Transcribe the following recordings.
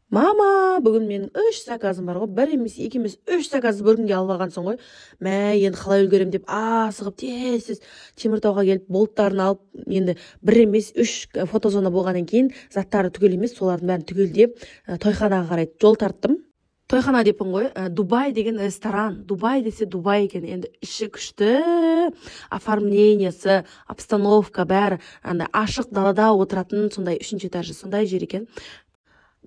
Мама, бүгін менің үш заказым бар ғой, бір емес, екі емес, үш заказды бір күнге алып алғансың ғой. Мә, енді қалай үлгеремін деп асығып, тез тез Теміртауға келіп, болттарын алып, енді бір емес, үш фотозона болғаннан кейін заттары түгел емес, солардың бәрін түгелдеп, тойханаға қарай жол тарттым. Тойхана деппін ғой, Дубай деген ресторан. Дубай десе Дубай екен. Енді іші күшті, оформлениесі, обстановка бәрі андай ашық далада отыратын сондай үшінші этажы сондай жер екен.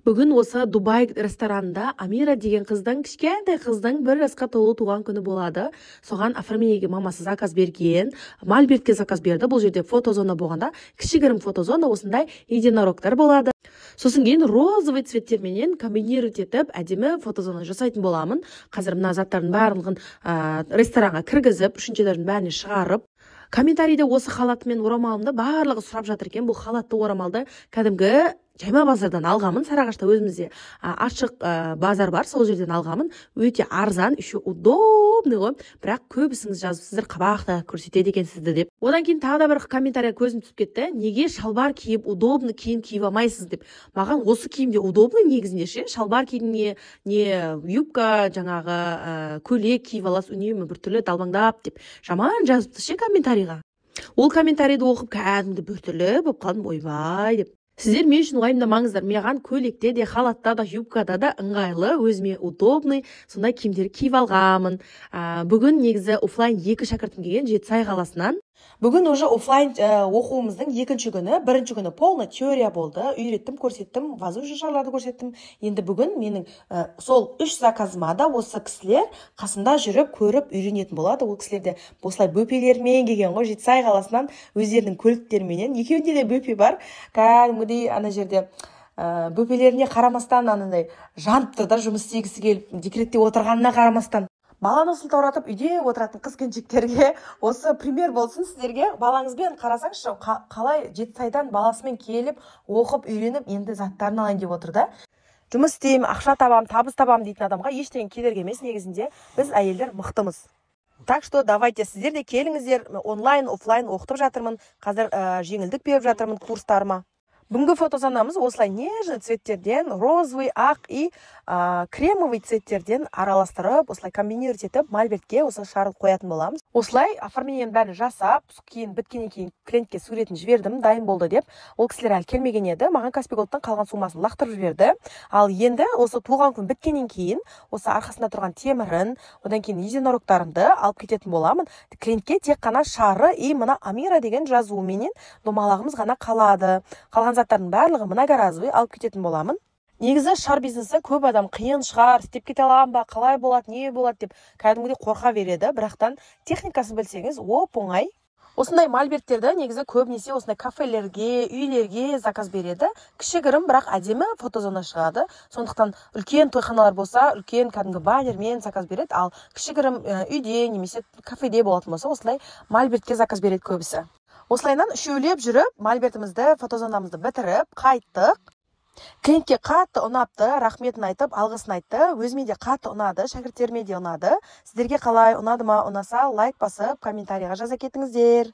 Бүгін осы Дубай ресторанында Амира деген қыздың, кішкентай қыздың 1 жасқа толу туған күні болады. Соған оформлениеге мамасы заказ берген, мольбертке заказ берді. Бұл жерде фотозона болғанда, кішігірім фотозона, осындай единорогтар болады. Сосын кейін розовый цветтерменен комбинировать етіп, әдемі фотозона жасайтын боламын. Қазір мына заттардың барлығын ресторанға кіргізіп, үшінші этаждың бәріне шығарып. Комментарийде осы халаты мен орамалымды барлығы сұрап жатыр екен. Бұл халатты, орамалды кәдімгі жайма базардан алғанмын. Сарыағашта өзімізде ашық базар бар, сол жерден алғанмын. Өте арзан, еще удобный ғой. Бірақ көбісіңіз жазыпсыздар, қабақта көрсетеді екен сізді деп. Одан кейін тағы да бір комментарийға көзім түсіп кетті: неге шалбар киіп, удобный киім киіп алмайсыз деп. Маған осы киім де удобный негізінде ше. Шалбар кидің, не юбка, жаңағы көйлек киіп аласыз, үнемі біртүрлі далбаңдап деп жаман жазыпты ше комментарийға. Ол комментарийді оқып, кәдімгі біртүрлі болып қалдым, ойбай деп. Сіздер мен үшін уайымдамаңыздар, маған көйлекте де, халатта да, юбкада да ыңғайлы, өзіме удобный сондай киімдер киіп алғанмын. Бүгін негізі офлайн екі шәкіртім келген Жетісай қаласынан. Бүгін уже офлайн оқуымыздың екінші күні. Бірінші күні полный теория болды, үйреттім, көрсеттім, воздушный шарларды көрсеттім. Енді бүгін менің сол үш заказыма да осы кісілер қасында жүріп, көріп, үйренетін болады. Ол кісілер де осылай бөпелерімен келген ғой Жетісай қаласынан, өздерінің көліктеріменен. Екеуінде де бөпе бар. Кәдімгідей ана жерде бөпелеріне қарамастан, анандай жанып тұр да жұмыс істегісі келіп, декретте отырғанына қарамастан. Баланы сылтауратып үйде отыратын қыз келіншектерге осы пример болсын сіздерге. Балаңызбен қарасаңызшы, қалай Жетісайдан баласымен келіп, оқып, үйреніп, енді заттарын алайын деп отыр да. Жұмыс істеймін, ақша табамын, табыс табамын дейтін адамға ештеңе кедергі емес негізінде. Біз, әйелдер, мықтымыз. Так что давайте, сіздер де келіңіздер, онлайн, офлайн оқытып жатырмын қазір, жеңілдік беріп жатырмын курстарыма. Бүгінгі фотозонамыз осылай нежный цветтерден, розовый, ақ и кремовый цветтерден араластырып, осылай комбинировать етіп, мольбертке осы шар қоятын боламыз. Осылай оформлениенің бәрін жасап, кейін біткеннен кейін клиентке суретін жібердім, дайын болды деп. Ол кісілер әлі келмеген еді, маған Каспи Голдтан қалған суммасын лақтырып жіберді. Ал енді осы туған күн біткеннен кейін осы арқасында тұрған темірін, одан кейін единорогтарымды алып кететін боламын. Клиентке тек қана шары и мына Амира деген жазуыменен домалағымыз ғана қалады. Қалған заттардың барлығы многоразовый, алып кететін боламын. Негізі шар бизнесі көп адам қиын шығар, істеп кете аламын ба, қалай болады, не болады деп кәдімгідей қорқа береді. Бірақтан техникасын білсеңіз, оп оңай. Осындай мольберттерді негізі көбінесе осындай кафелерге, үйлерге заказ береді. Кішігірім, бірақ әдемі фотозона шығады. Сондықтан үлкен тойханалар болса, үлкен кәдімгі баннермен заказ береді. Ал кішігірім үйде немесе кафеде болатын болса, осындай мольбертке заказ береді көбісі. Осылайынан үшеулеп жүріп, мольбертімізді, фотозонамызды бітіріп қайттық. Клиентке қатты ұнапты, рахметін айтып, алғысын айтты. Өзіме де қатты ұнады, шәкірттеріме де ұнады. Сіздерге қалай, ұнады ма? Ұнаса, лайк басып, комментарийға жаза кетіңіздер.